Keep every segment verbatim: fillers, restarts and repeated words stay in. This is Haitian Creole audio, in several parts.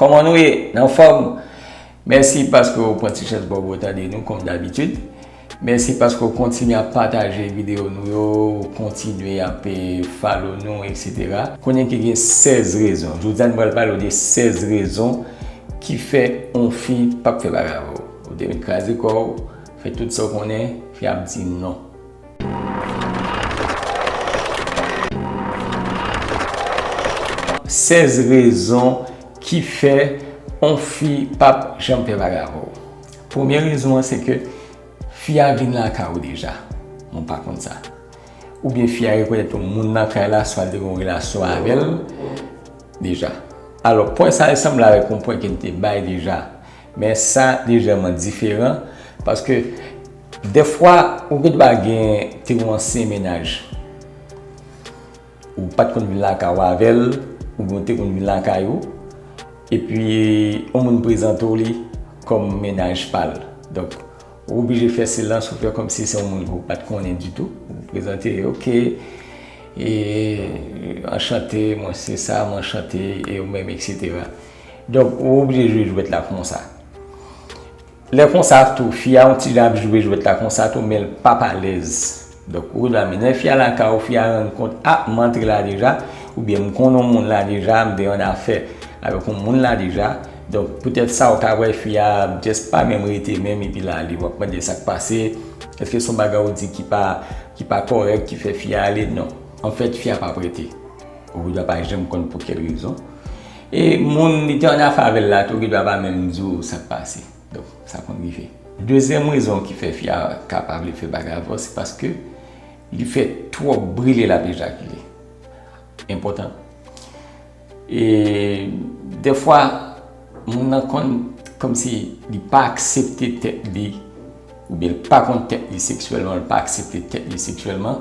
Kòman nou ye? Nan fòm? Mèsi paske w pran ti chans ba w pou w tande nou, kòm dabitid. Mèsi paske w kontinye ap pataje videyo nou yo, w kontinye ap, eh, follow nou, etsetera. Konnen ke gen sèz rezon. Jodi a, nou pral pale w de sèz rezon ki fè yon fi p ap fè bagay avè w. Ou te met kraze kò w, fè tout sa w konnen, fi a ap di non. Sèz rezon ki fè yon fi p ap janm fè bagay avè w. Premye rezon an, se ke fi a vin lakay ou deja. Mwen pa konn sa. Oubyen fi a rekonèt yon moun nan kay la, swa l te gen yon relasyon avè l deja. Alò, pwen sa a sanble avèk yon pwen ke m te bay deja. Men sa lejanman diferan, paske dèfwa, ou gen dwa gen, te gen yon ansyen mennaj. Ou pa t konn vin lakay ou avè l, oubyen ou te konn vin lakay ou, epi yon moun prezante w li kòm mennaj pa l. Donk, ou oblije fè silans, ou fè kòmsi se yon moun ke w pa t konnen ditou. Ou prezante, oke, e, anchante, mwen se sa, mwen anchante, e ou menm, etsetera. Donk, ou oblije jwe jwèt la konsa. Lè konsa tou, fi a yon ti jan ap jwe jwèt la konsa tou, men l p ap alèz. Donk, ou dwa mennen fi a lakay ou, fi a rann kont, a, m antre la deja, oubyen m konn yon moun la deja, m te annafè avèk yon moun la deja. Donk, poutèt sa, ou ka wè fi a just pa menm rete menm, epi l ale. W ap mande sa k pase, èske se yon bagay ou di ki pa, ki pa kòrèk, ki fè fi a ale? Non. Anfèt, fi a p ap rete. Ou dwa pa janm konn pou kèl rezon. E moun li te annafè avè l la tou, li dwa pa menm di w sa k pase. Donk, sa konn rive. Dezyèm rezon ki fè fi a ka pa vle fè bagay avè w, se paske li fè twòp bri lè l ap ejakile. Enpòtan. E dèfwa, moun nan konn kòmsi li pa aksepte tèt li, oubyen li pa konn tèt li seksyèlman, li pa aksepte tèt li seksyèlman.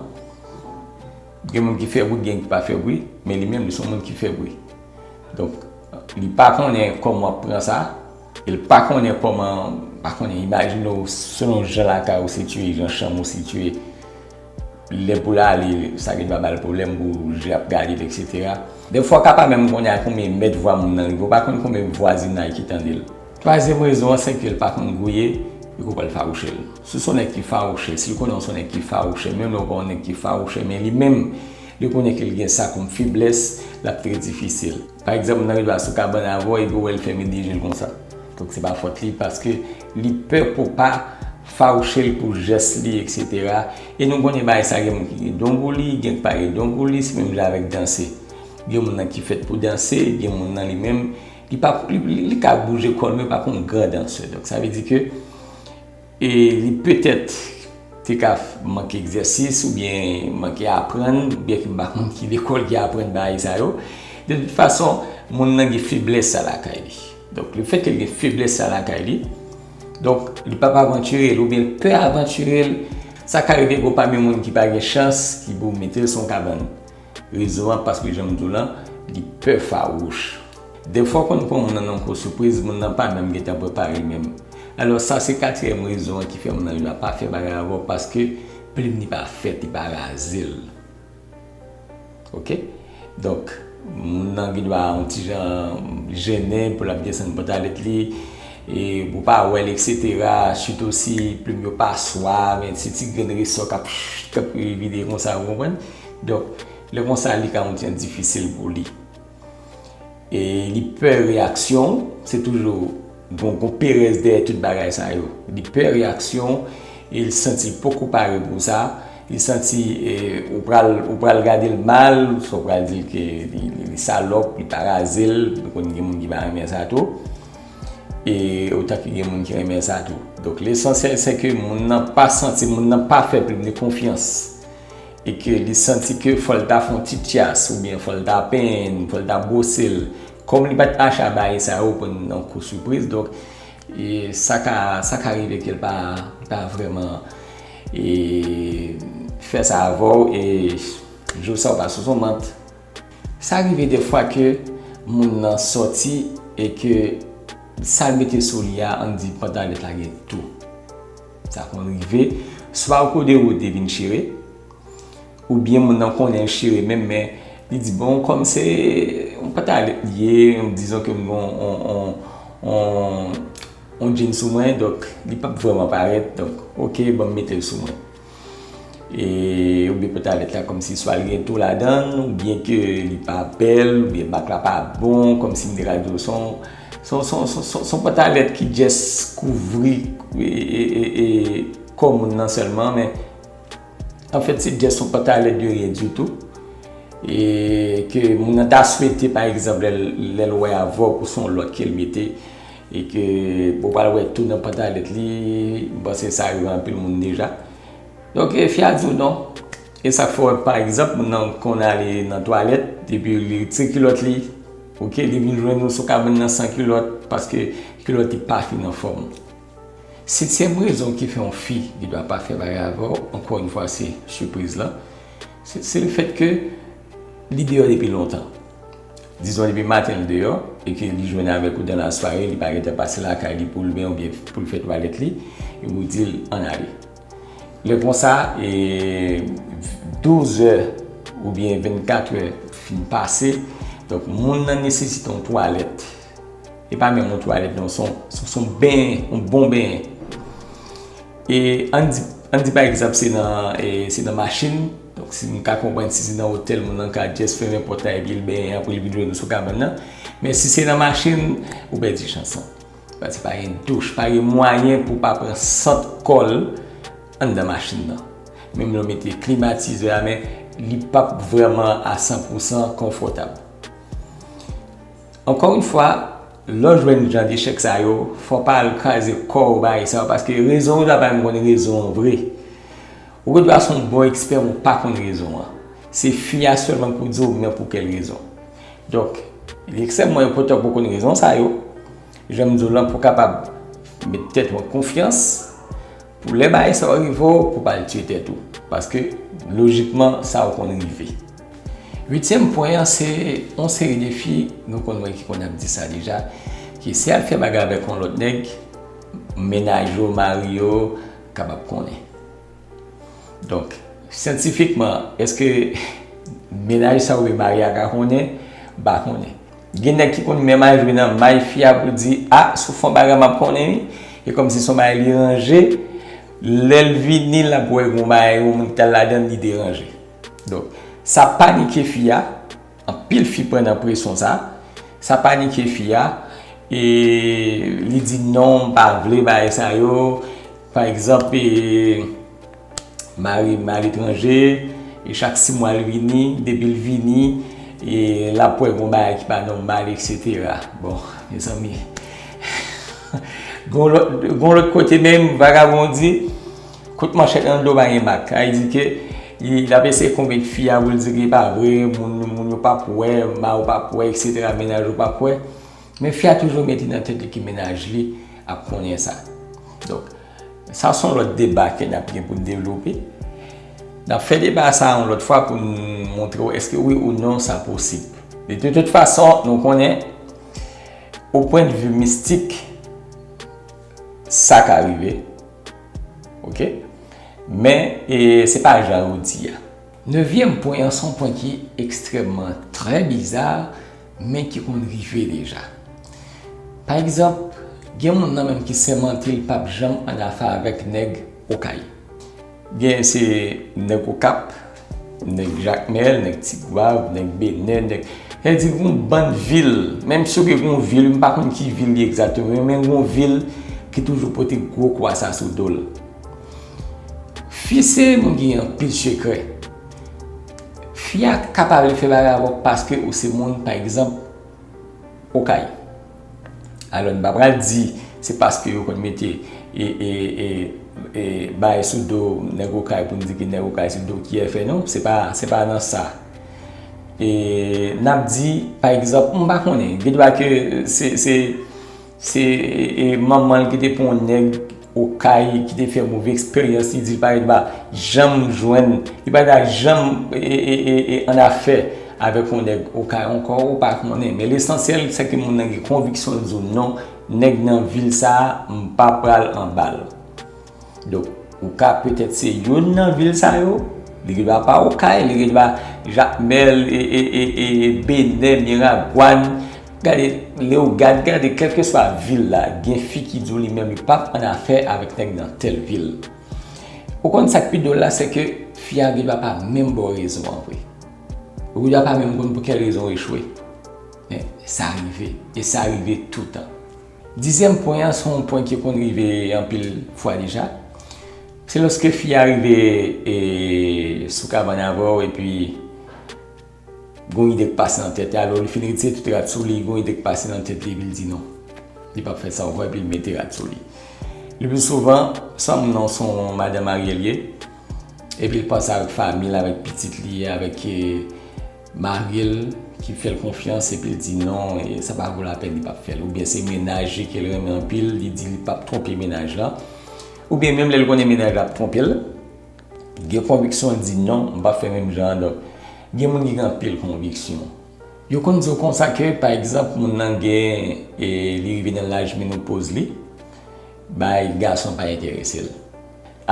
Gen moun ki fè bri, gen ki pa fè bri, men li menm, li se yon moun ki fè bri. Donk, li pa konnen kòman w ap pran sa, e li pa konnen kòman, pa konnen, imajine w, selon jan lakay ou sitiye, jan chanm ou sitiye, lè pou l ale, sa gen dwa ba l pwoblèm pou je ap gade l, etsetera. Dèfwa, w ka pa menm konnen a konbyen mèt vwa moun nan rive, ou pa konn konbyen vwazinay ki tande l. Twazyèm rezon an, se ke l pa konn gouye, li kou pral fawouche l. Si w se yon nèg ki fawouche, si l konnen w se yon nèg ki fawouche, menm lè w pa yon nèg ki fawouche, men li menm, li konnen ke l gen sa kòm feblès, l ap trè difisil. Pa egzanp, moun nan rive asou kabann avè w, epi w wè l fèmen de je l konsa. Donk, se pa fòt li, paske li pè pou w pa fawouche l pou jès li, etsetera. E nou konnen bagay sa, gen moun ki gen don pou li, gen ki pa gen don pou li, se menm jan avèk danse. Gen moun nan ki fèt pou danse, gen moun nan li menm, li pa, li, li, li ka bouje kò l, men pa kon gran dansè. Donk, sa vle di ke, e, li petèt te ka f-, manke egzèsis, oubyen manke aprann, byenke m pa konn ki lekòl ki aprann bagay sa yo. De tout fason, moun nan gen feblès sa lakay li. Donk, lefètke l gen feblès sa lakay li, donk, li p ap avantire l, oubyen l pè avantire l, sa ka rive gen yon pami moun ki pa gen chans, ki pou mete l sou yon kabann. Rezon an, paske jan m di w lan, li pè fawouch. Dèfwa, w konn pran moun nan nan yon kou sipriz, moun nan pa menm gentan prepare l menm. Alò, sa se katriyèm rezon an ki fè moun nan li pa fè bagay avè w, paske plim li pa fèt, li pa raze l. Oke? Donk, moun nan gen dwa yon ti jan jennen pou l ap desann pantalèt li, e pou pa wè l, etsetera. Sitou si plim yo pa swa, men se ti grenn resò k ap, k ap vide konsa, ou konprann? Donk, lè konsa, li ka yon ti jan difisil pou li. E li pè reyaksyon w, se toujou gon, gon perèz dèyè tout bagay sa yo. Li pè reyaksyon w, e li santi l poko pare pou sa. Li santi, e, ou pral, ou pral gade l mal, swa w pral di l ke li, li, li salòp, li pa raze l, nou konn gen moun ki pa renmen sa tou. E otan ke gen moun ki renmen sa tou. Donk, lesansyèl, se ke moun nan pa santi, moun nan pa fè plim li konfyans. E ke li santi ke fò l ta fè yon ti tyas, oubyen fò l ta penyen l, fò l ta bwose l. Kòm li pa t mache a bagay sa yo, pran nan kou sipriz. Donk, e, sa ka, sa ka rive ke l pa, li pa vrèman, e, fè sa avè w, e jou sa w pa sou son mant. Sa rive dèfwa ke moun nan sòti e ke sa l mete sou li a, ann di pantalèt la gen tou. Sa konn rive, swa o kou de wout li vin chire, oubyen moun nan konnen l chire menm, men Li di, bon, kòm se yon pantalèt li ye, dizon ke m gen yon, yon, yon, yon, yon jean sou mwen, donk li p ap vrèman parèt, donk, oke, ban m mete l sou mwen. E, oubyen pantalèt la kòmsi swa l gen tou ladan l, oubyen ke li pa bèl, oubyen mak la pa bon, kòmsi m te ka di w, se yon, se yon, se yon, se yon, se yon, se yon pantalèt ki just kouvri e, e, e, e, kò moun nan sèlman, men anfèt, se just yon pantalèt de rien du tout. E ke moun nan ta swete, pa egzanp, lè l, lè l wè avè w pou se yon lòt ke l mete, e ke ou pral wè tou nan pantalèt li, m panse sa rive anpil moun deja. Donk, e, fi a di w non. E sa k fè w wè, pa egzanp, moun nan konn ale nan twalèt, epi li retire kilòt li, oke, li vin jwenn ou sou kabann nan san kilòt, paske kilòt li pa fin anfòm. Setyèm rezon ki fè yon fi li dwa pa fè bagay avè w, ankò yon fwa, se sipriz lan, se, se le fèt ke li deyò depi lontan. Dizon, depi maten l deyò, e ke li jwenn avèk ou dan lasware, li pa gentan pase lakay li pou l benyen oubyen pou l fè twalèt li, epi ou di l ann ale. Lè konsa, e, douz è oubyen vennkat è fin pase, donk moun nan nesesite yon twalèt. E pa menm yon twalèt, non, se yon, se yon, se yon benyen, yon bon benyen. E ann di, ann di pa egzanp, se nan, e, se nan machin. Donk, si m ka konprann, si se nan otèl, moun nan ka just fèmen pòt la epi l benyen, apre l vin jwenn ou sou kabann nan. Men si se nan machin, ou pèdi chans lan. Paske pa gen douch, pa gen mwayen pou w pa pran sant kò l anndan machin nan. Menm lè w mete klimatizè a, men li p ap vrèman a san pou san konfòtab. Ankò yon fwa, lè w jwenn jan de chèk sa yo, fò w pa al kraze kò w bagay sa yo, paske rezon yo la pa menm konn rezon an vre. Ou gen dwa se yon bon ekspè, men w pa konn rezon an. Se fi a sèlman k pou di w men pou kèl rezon. Donk, li ekstrèmman enpòtan pou w konn rezon sa yo. Jan m di w lan, pou w kapab met tèt ou an konfyans, pou lè bagay sa yo rive w, pou w pa al tiye tèt ou. Paske, lojikman, sa yo konn rive. Uityèm pwen an, se yon seri de fi, nou konn wè ki konn ap di sa deja, ki si y al fè bagay avèk yon lòt nèg, mennaj yo, mari yo, kapab konnen. Donk, syantifikman, èske mennaj sa oubyen mari a ka konnen? M pa konnen. Gen nèg ki konn menm al jwe nan may fi a pou di, a, si w fè yon bagay, m ap konnen wi. E kòmsi se yon bagay li ranje, lè l vini, l ap wè gen yon bagay, yon moun ki t al ladan l, li deranje. Donk, sa panike fi a, anpil fi pran nan presyon sa, sa panike fi a, e li di non, m pa vle bagay sa yo. Pa egzanp, e, mari m aletranje, e chak sis mwa l vini, depi l vini, e l ap wè gon bagay ki pa nòmal, etsetera. Bon, mezanmi, gon lòt, gon lòt kote menm, vagabon di, kout manchèt nan do pa gen mak. Sa vle di ke li, l ap eseye konvenk fi a pou l di ke e pa vre, moun, moun yo p ap wè, mari w p ap wè, etsetera, mennaj ou p ap wè. Men fi a toujou mete nan tèt li ke mennaj li ap konnen sa. Donk, sa se yon lòt deba ke n ap gen pou n devlope. N ap fè deba sa a yon lòt fwa pou n montre w èske wi ou non sa posib. De tout fason, nou konnen, o pwen de vi mistik, sa ka rive. Oke? Men, e, se pa jan yo di a. Nevyèm pwen an, se yon pwen ki ekstrèmman trè biza, men ki konn rive deja. Pa egzanp, gen moun nan menm ki sèmante l p ap janm annafè avèk nèg Okay. Gen se nèg Okap, nèg Jakmèl, nèg Tigwav, nèg Benè, nèg, sa vle di gon bann vil, menm si w gen gon vil, m pa konn ki vil li egzakteman, men gon vil ki toujou pote gwo kwa sa sou do l. Fi se moun ki gen anpil sekrè. Fi a kapab vle fè bagay avè w paske ou se moun, pa egzanp, Okay. Alò, n pa pral di se paske yo konn mete, e, e, e, e, bagay sou do nèg Okay pou n di ke nèg Okay se do kiyè fè, non, se pa, se pa nan sa. E, n ap di, pa egzanp, m pa konnen, gen dwa ke se, se, se, e, manman l ki te pran yon nèg Okay ki te fè move eksperyans, li di l pa t va janm jwenn, li pa t va janm, e, e, e, e, annafè avèk yon nèg Okay ankò, ou pa konnen. Men lesansyèl, se ke moun nan gen konviksyon, l di w non, nèg nan vil sa a, m pa pral anba l. Donk, ou ka petèt se youn nan vil sa yo, Li gen dwa pa Okay, li gen dwa Jakmèl, e, e, e, e, Benè, Miragwàn. Gade, Leyogàn, gade, kèlkeswa vil la, gen fi ki di w li menm li p ap annafè avèk nèg nan tèl vil. Ou konn sa k pi dwòl la, se ke fi a gen dwa pa menm ba w rezon an vre. Ou gen dwa pa menm konn pou kèl rezon w echwe. Men sa rive, e sa rive toutan. Dizyèm pwen an, se yon pwen ki konn rive anpil fwa deja. Se lòske fi a rive, e, sou kabann avè w, epi gon ide k pase nan tèt li. Alò, li fin retire tout rad sou li, gon ide k pase nan tèt li, epi l di non. Li p ap fè sa ankò, epi l mete rad sou li. Le pli souvan, swa moun nan se yon madan marye l ye, epi l panse avèk fanmi l, avèk pitit li, avèk, e, mari l ki fè l konfyans, epi l di non, e, sa pa vo lapèn, li p ap fè l. Oubyen se mennaj li ke l renmen anpil, li di li p ap twonpe mennaj lan. Oubyen menm lè l konnen mennaj la ap twonpe l, gen konviksyon, l di non, m p ap fè menm jan an. Donk, gen moun ki gen anpil konviksyon. Yo konn di w konsa ke, pa egzanp, moun nan gen, e, li rive nan laj menopoz li, bay gason pa enterese l.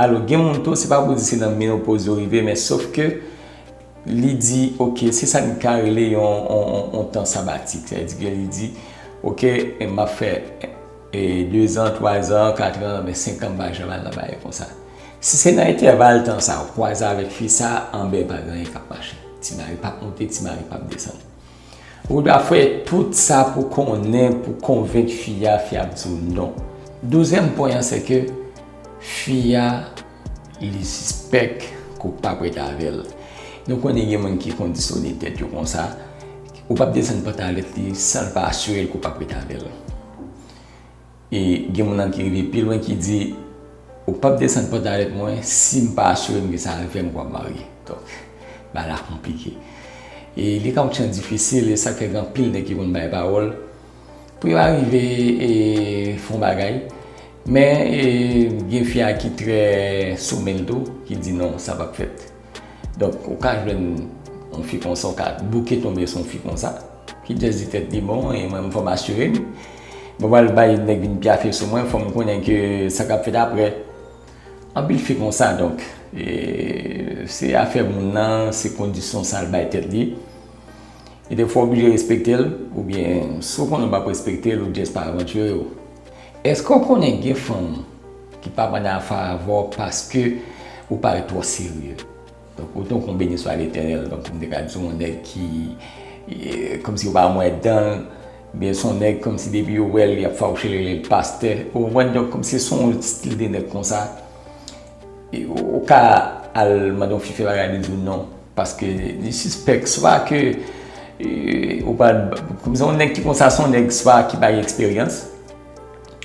Alò, gen moun tou, se pa pou di se nan menopoz yo rive, men sof ke li di, oke, se sa n ka rele yon, yon, yon, yon tan sabatik. Sa vle di ke li di, oke, m ap fè, e, dezan, twazan, katran, men senkan m pa janm al nan bagay konsa. Si se nan entèval tan sa, ou kwaze avèk fi sa, anben pa gen anyen k ap mache. Ti mari p ap monte, ti mari p ap desann. Ou dwe fè tout sa pou konnen, pou konvenk fi a, fi a ap di w non. Douzyèm pwen an, se ke fi a, li sispèk ke w p ap ret avè l. Nou konnen gen moun ki kondisyone tèt yo konsa, ou p ap desann pantalèt li san l pa asire l ke w p ap ret avè l. E gen moun nan ki rive pi lwen ki di, ou p ap desann pantalèt mwen si m pa asire m ke se avè m w ap marye. Donk, bagay la konplike. E li ka yon jan difisil, e sa k fè gen anpil nèg ki konn bay pawòl pou yo arive, e, fè yon bagay. Men, e, gen fi a ki trè sou men l tou, ki di non, sa p ap fèt. Donk, ou ka jwenn yon fi konsa, ou ka bouke tonbe sou yon fi konsa, ki just di tèt li, bon, e mwen, fò m asire m. Mwen pral bay nèg vin pyafe sou mwen, fò m konnen ke sa k ap fèt apre. Anpil fi konsa, donk, e, se afè moun nan, se kondisyon sa l bay tèt li. E defwa w oblije respekte l, oubyen si w konnen w p ap respekte l, ou just pa avantire w. Èske w konnen gen fanm ki p ap annafè avè w paske ou parèt twò serye? Donk, ou tankou yon beni swa Letènèl, donk, m te ka di w yon nèg ki, e, kòmsi ou pa mwen dan l, oubyen se yon nèg kòmsi depi yo wè l, y ap fawouche l, rele l pastè. Ou konprann? Donk, kòmsi se yon stil de nèg konsa. E, ou, ou ka al mande yon fi fè bagay, li di w non. Paske li sispèk swa ke, e, ou pa, kòmsi yon nèg ki konsa, se yon nèg swa ki pa gen eksperyans,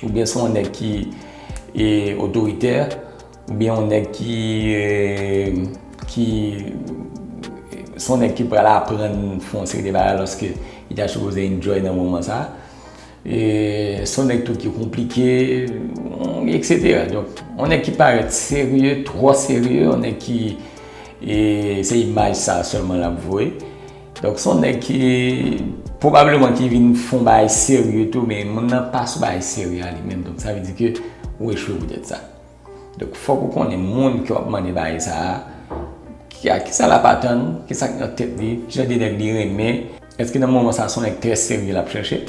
oubyen se yon nèg ki, e, otoritè, oubyen yon nèg ki, e, ki, se yon nèg ki pral aprann fè yon seri de bagay alòske li ta sipoze enjoy nan moman sa. E, se yon nèg tou ki konplike, etsetera. Donk, yon nèg ki parèt serye, twò serye, yon nèg ki, e, se imaj sa sèlman l ap voye. Donk, se yon nèg ki, pwobableman ki vin fè yon bagay serye tou, men moun nan pa sou bagay serye a li menm. Donk, sa vle di ke ou echwe poutèt sa. Donk, fòk ou konnen moun ke w ap mande bagay sa a, ki, a kisa l ap atann, kisa k nan tèt li, ki jan de nèg li renmen. Èske nan moman sa a se yon nèg trè serye l ap chèche?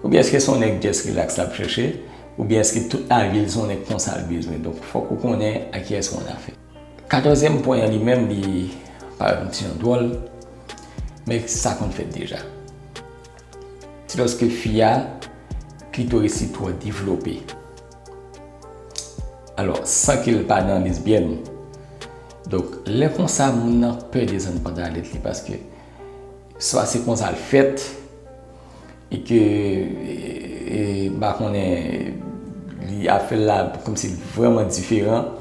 Oubyen èske se yon nèg just relax l ap chèche? Oubyen èske tout lavi l se yon nèg konsa l bezwen? Donk, fòk ou konnen a kiyès ou annafè. Katòzyèm pwen an li menm, li parèt yon ti jan dwòl, men sa konn fèt deja. Se lòske fi a, klitoris li twò devlope. Alò, san ke l pa nan lesbyèn. Donk, lè konsa, moun nan pè desann pantalèt li paske swa se konsa l fèt, e ke, e, e, m pa konnen, li afè l la kòmsi l vrèman diferan.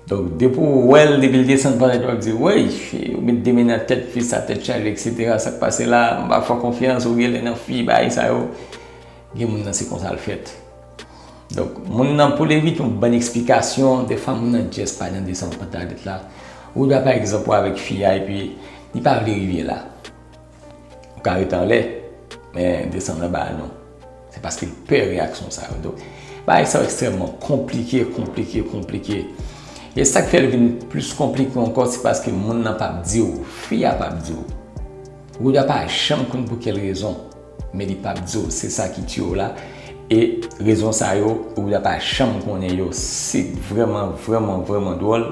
Donk, depi w wè l, depi l desann pantalèt li, w ap di, woy, ou met de men nan tèt fi sa, tèt chaje, etsetera. Sa k pase la, m pa fè w konfyans, ou genlè nan fi, bagay sa yo. Gen moun nan, se konsa l fèt. Donk, moun nan, pou l evite yon bann eksplikasyon, defwa moun nan just pa nan desann pantalèt la. Ou dwa, pa egzanp, ou avèk fi a, epi li pa vle rive la. Ou ka rete anlè, men desann anba a non. Se paske l pè reyaksyon sa yo. Donk, bagay sa yo ekstrèmman konplike, konplike, konplike. E sa k fè l vin plis konplike ankò, se paske moun nan p ap di w, fi a p ap di w. Ou dwa pa janm konn pou kèl rezon, men li p ap di w, se sa ki tiye w la. E rezon sa yo, ou dwa pa janm konnen yo, se vrèman, vrèman, vrèman dwòl.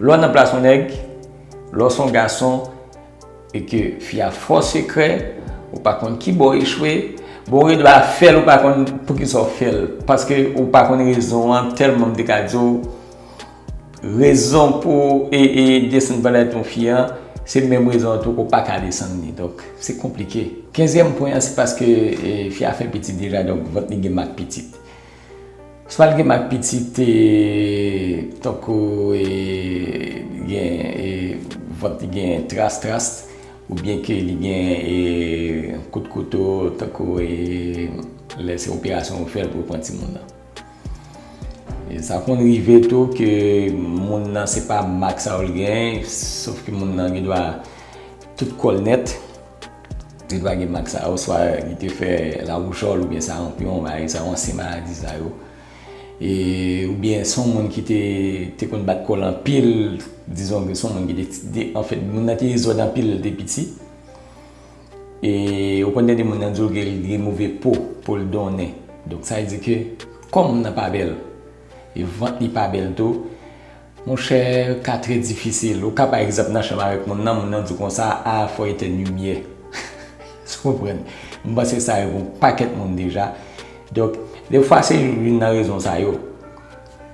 Lè w nan plas yon nèg, lè w se yon gason, e ke fi a fè w sekrè, ou pa konn ki bò w echwe, bon, ou gen dwa fè l, ou pa konn poukisa w fè l, paske ou pa konn rezon an, tèlman m te ka di w, rezon pou e, e desann valè yon fi an, se menm rezon an tou ke w pa ka desann li. Donk, se konplike. Kenzyèm pwen an, se paske e, fi a fè pitit deja, donk vant li gen mak pitit. Swa l gen mak pitit, e, tankou e, gen e, vant li gen tras tras, oubyen ke li gen e, kout kouto, tankou e, lè se operasyon yo fè l pou yo pran timoun nan. E sa konn rive tou ke moun nan se pa mak sa yo l gen, sof ke moun nan gen dwa tout kò l nèt, li dwa gen mak sa yo, swa li te fè lawouchòl oubyen saranpyon, bagay sa yo, ansyen maladi sa yo. E, oubyen se yon moun ki te, te konn bat kò l anpil, dizon ke se yon moun ki te, te, anfèt, moun nan te dezòd anpil l te piti. E ou konn tande moun nan di w ke li gen move po, po l donnen. Donk, sa vle di ke kò moun nan pa bèl, e vant li pa bèl tou, monchè, ka trè difisil. Ou ka, pa egzanp, nan chanm avèk moun nan, moun nan di w konsa, a, fò etèn limyè. Ou konprann? M panse sa rive yon pakèt moun deja. Donk, defwa, se youn nan rezon sa yo.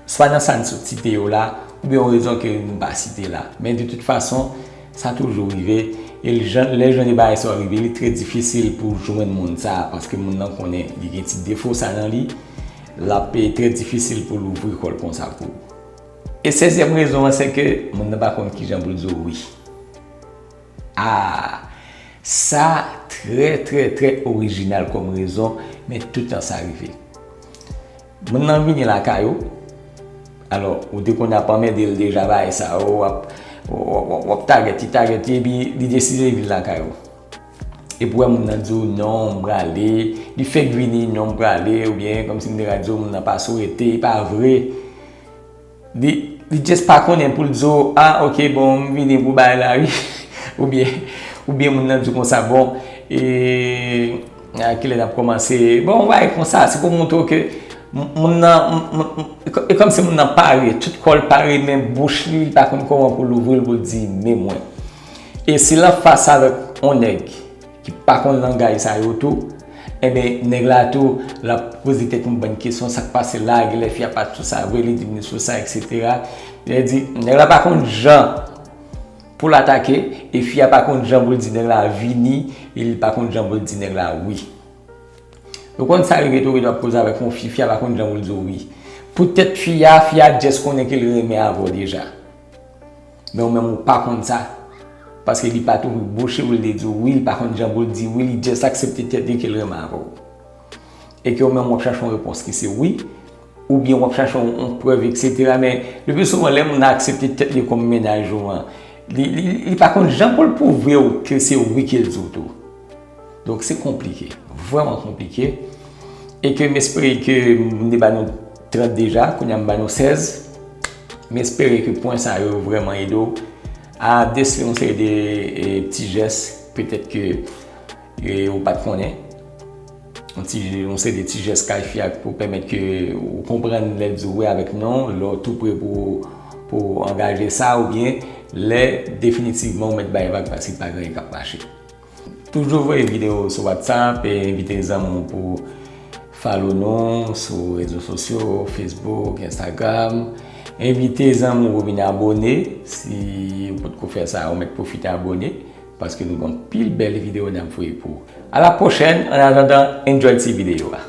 Swa nan sa n sot site yo la, oubyen yon rezon ke nou pa site la. Men de tout fason, sa toujou rive, e l jan, lè jan de bagay sa yo rive, li trè difisil pou w jwenn moun sa a, paske moun nan konnen li gen ti defo sa nan li, l ap e trè difisil pou l ouvri kò l konsa pou ou. E sèzyèm rezon an, se ke moun nan pa konn kijan pou l di w wi. A, sa trè, trè, trè orijinal kòm rezon, men tout tan sa rive. Moun nan vini lakay ou, alò, ou te konn ap anmède l deja, bagay sa yo, w ap, w ap, w ap, w ap tagèt li, tagèt li, epi li deside vin lakay ou. Epi w wè moun nan di w, "Non, m prale." Li fèk vini, "Non, m prale," oubyen kòmsi m te ka di w, moun nan pa sou rete, e pa vre. Li, li just pa konnen pou l di w, "A, ok, bon, m vini pou bagay la, wi." Oubyen, oubyen moun nan di w konsa, "Bon, e, a kilè n ap kòmanse?" Bon, yon bagay konsa, se pou montre w ke m-, moun nan, m-, m-, m-, e kò-, e kòmsi moun nan pare, tout kò l pare, men bouch li, li pa konn kòman pou l ouvri l, pou l di, "Men mwen." E si l anfas avèk yon nèg ki pa konn langay sa yo tou, enben, nèg la tou, l ap poze tèt yon bann kesyon, sa k pase la, genlè fi a pa t sou sa vre, li di m li sou sa, etsetera. Lè di, nèg la pa konn jan pou l atake, e fi a pa konn jan pou l di nèg la vini, e li pa konn jan pou l di nèg la wi. Ou konn sa rive tou, ou ap koze avèk yon fi, fi a pa konn jan pou l di w wi. Poutèt fi a, fi a just konnen ke l renmen avè w deja. Men ou menm ou pa konn sa. Paske li pa t ouvri bouch li pou l te di w wi, li pa konn jan pou l di wi, li just aksepte tèt li ke l renmen avè w. E ke ou menm w ap chache yon repons ki se wi, oubyen w ap chache yon, yon prèv, etsetera. Men, le pli souvan, lè moun nan aksepte tèt li kòm mennaj ou an, li, li, li pa konn jan pou l pwouve w ke se wi ke l di w tou. Donk, se konplike, vrèman konplike. E ke m espere ke m te ba nou trant deja, kounye a m ba nou sèz. M espere ke pwen sa yo vrèman ede w a desele yon seri de, e, ti jès, petèt ke, e, ou pa t konnen. Yon ti, yon seri de ti jès kay fi a pou pèmèt ke ou konprann lè l di w wi avèk non, lè w tou pre pou, pou angaje sa, oubyen lè definitivman ou mèt bay vag paske pa gen anyen k ap mache. Toujou voye videyo sou WhatsApp e envite zanmi w pou follow nou sou rezo sosyo, Facebook, Instagram. Envite zanmi w pou vin abone. Si ou potko fè sa, ou mèt pwofite abone, paske nou gen anpil bèl videyo n ap voye pou ou. A la pwochèn, an atandan, enjoy ti videyo a.